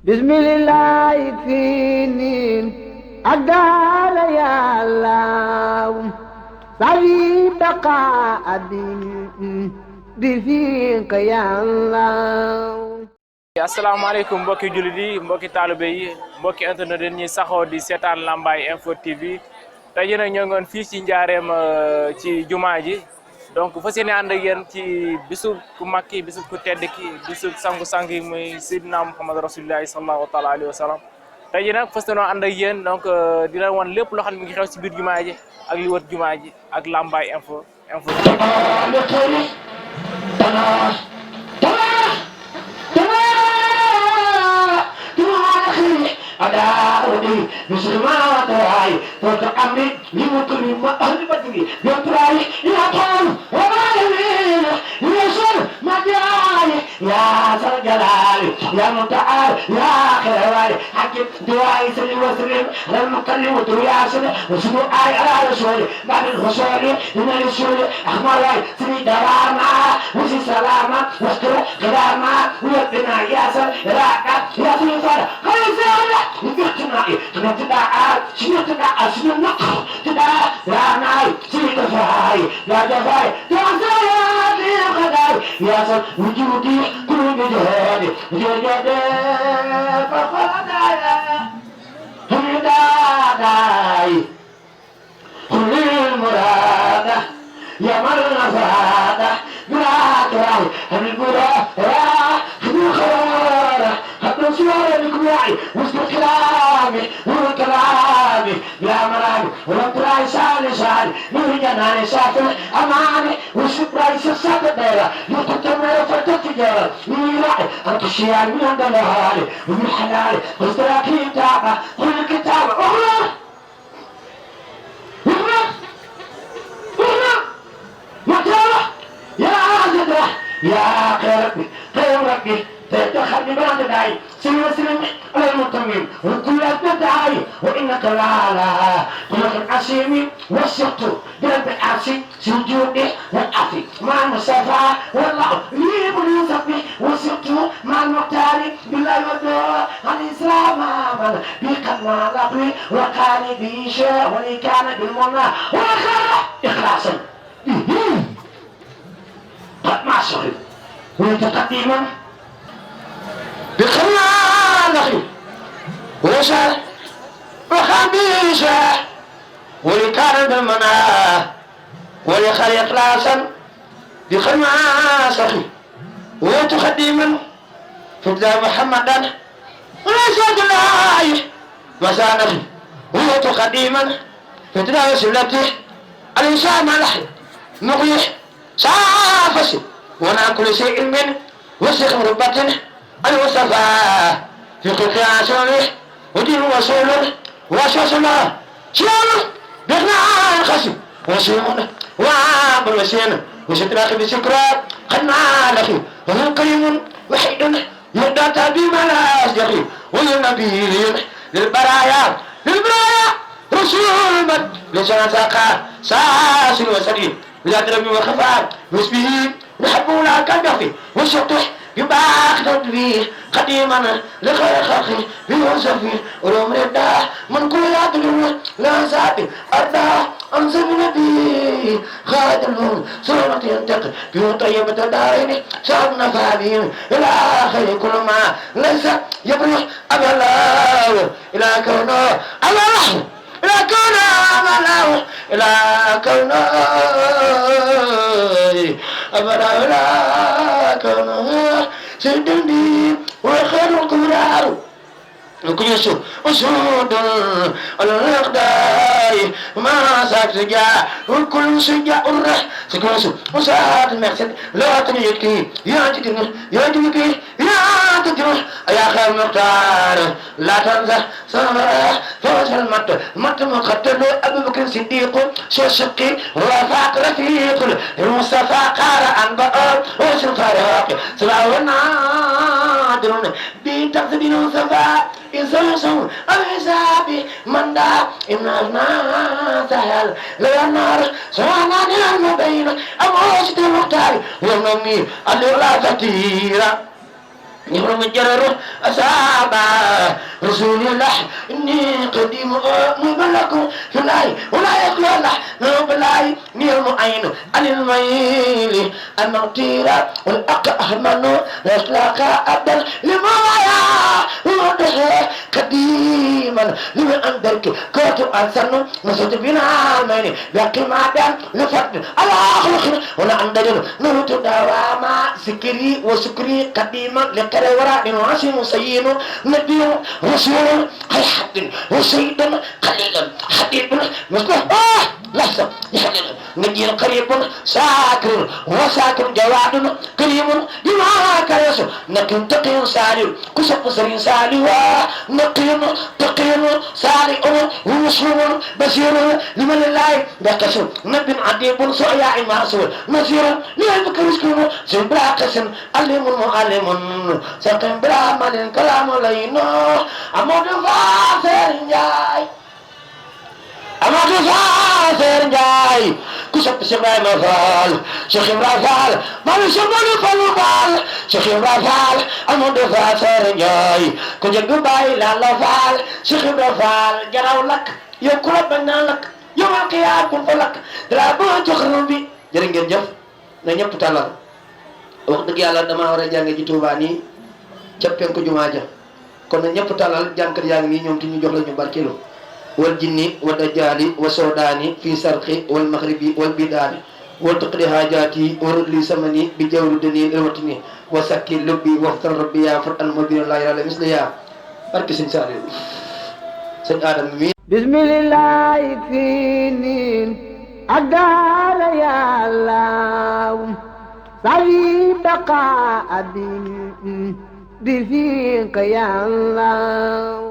bismillah finin agala ya allah sawi baqa adin bi fika ya allah. asalaamaaleykum mbokki jullit yi mbokki taalibe yi mbokki internet yi ñuy saxoo di seetaan Lambaye Info TV tey jii nag ñoo ngoon fii ci njaareem ci jumaa ji donc fas yéene ànd ak yéen ci bisub ku mag ki bisub ku tedd ki bisub sangu-sang yi muy Seydina Muhammad Rasulullahi sallallahu taala alayhi wa sallam tey jii nag fas yéene ànd ak yéen donc di leen wan lépp loo xam ne mi ngi xew ci biir jumaa ji ak li wër jumaa ji ak Lambaye Info أداودي مسلمات راي فتقمي لمكرم ما أهل بدري يطراي يا طول وما يمين يسر ما جاي يا سر جلالي يا متعال يا خير حكيم دعائي سلي وسلم للمكلم ودرياسل وسلو آي على رسولي بعد الرسول من الرسول أحمر راي سلي دراما وسي سلاما واسكر قداما ويبنا ياسر راكا يا سلي فرق خيزانا تناي تناي شنو نقر تدا يا ناي سيد فاي يا جفاي يا زيادي غداي يا سر وجودي كل بجهادي جهادي فخدايا هداي كل المراد يا مرنا فادا براك راي البراك راح خير حتى سوار الكواعي وسط كلامي وكلامي بلا مرامي وربراي سالي سالي من جناني سافر امامي وشبراي سسافر دايرة يتطمر فتتجارة من راعي انت الشيال من دلالي ومن حلالي وستراكي تابع كل كتابة اغرى اغرى اغرى مطارة يا عزدة يا قربي قربي تخلي بعد داعي سلم سلم على المطمئن وكل داعي وانك لا خلق العسيم والسقط قلب العسي سجودي والعفي مع المصطفى والله يجيب اليوسفي والسقط مع المختار بالله والدعاء عن الاسلام امن بقنا لقي وقال بيشاء ولي كان بالمنى وخير اخلاصا قد ما شغل ويتقدما بخيانه وشر وخبيثة ولكان بالمنى ولخير إخلاصا بخماسه وتخدما فدى محمدا ورسول الله وزانه وتقدما فدى وسلته الإنسان لحي مغيح سافس ونا كل شيء من وسخ ربة المصطفى في خلق عسوله ودين وصوله وشوشنا شيال بغنا الخصم وسيمنا وعامل وسينا وستراخ بسكرات خدنا لخي وهو كريم وحيد يدات بما لا يستخي والنبي للبرايا رسول من لسان ساقا ساسل وسليم لا ترمي وخفاء واسمه نحبه لا كالنفي والشطح يباق تدبير قديما لخير خلقي بيوسفي ولو مردا من كل يدلون لا زابي أردا أنزل نبي خادم لهم سرمة ينتقل بيو طيبة دارين شعبنا فاهمين إلى آخر كل ما ليس يبرح أبا الله إلى كونه أبا الله إلى كونه أبا الله إلى كونه أبا الله إلى كونه سيدني وخير الكبرى وكل يسوع وسود على الأقدار ما ساك سجاء وكل سجاء الرح سكوسو وساد المقصد لا تنيكي يا تدمر يا تبكي يا تدمر يا خير مختار لا تنسى سمرة فوز المت مقتل أبو بكر الصديق شوشقي رفاق رفيق المصطفى قال عن بقر وشو فرق سلاونا درون بين تقصدين وصفا يسوسو الحسابي من دا إمنا سهل لا نار سوانا المبين أموشت المختار ونمي اللي لا تطير يبرم الجرر أصابا رسول الله إني قديم مبلغ في الله ولا يقول الله بالله نيم عين عن الميل المغتير والأق أحمد يسلك أبدل لما يا وده قديما لمن أندرك كنت أنسان مسجد بنا المين باقي ما بين لفت على خلق ولا أندر نروت دواما سكري وسكري قديما لقرى وراء وعسين سيين نبي رسول حد وسيد قليلا حبيب مثله لحظة يحلل نجيل قريب ساكر وساكر جواد كريم لما كرس نقيم تقيم سالي كسب سرين سالي ونقيم تقيم سالي ومسلم بشير لمن الله بكسر نبي عديب صعيا معصور نصير لأنك رزقه سبلا قسم علم معلم سقم بلا مال كلام لينو أمود فاسر جاي أمود فاسر جاي كسب سبلا مفعل شيخ رافال ما يسمونه فلوبال شيخ رافال أمود فاسر جاي كجد باي لا لفال شيخ رافال جراو لك يوكل بنا لك يوم القيامة كن فلك درابو جخرو بي jërë ngeen jëf na ñëpp talal wax dëgg yàlla dama war a jànge ji Tuubaa nii ca penku jumaa ja kon na ñëpp talal jànkat yaa ngi nii ñoom ti ñu jox la ñu barkeelu wal jinni wa dajaali wa soodaani fii sarqi wal maghribi wal bidaani wal tuqdi haajaati wa rudli samani bi jawri dani ilwatini wa sakki lubbi waxtar rabbi yaa far an mabina laa yàlla misli yaa barke sëñ Saaliw sëñ Adam mi bismillah fii niin أدار يا الله سعي بقاء بفيك يا الله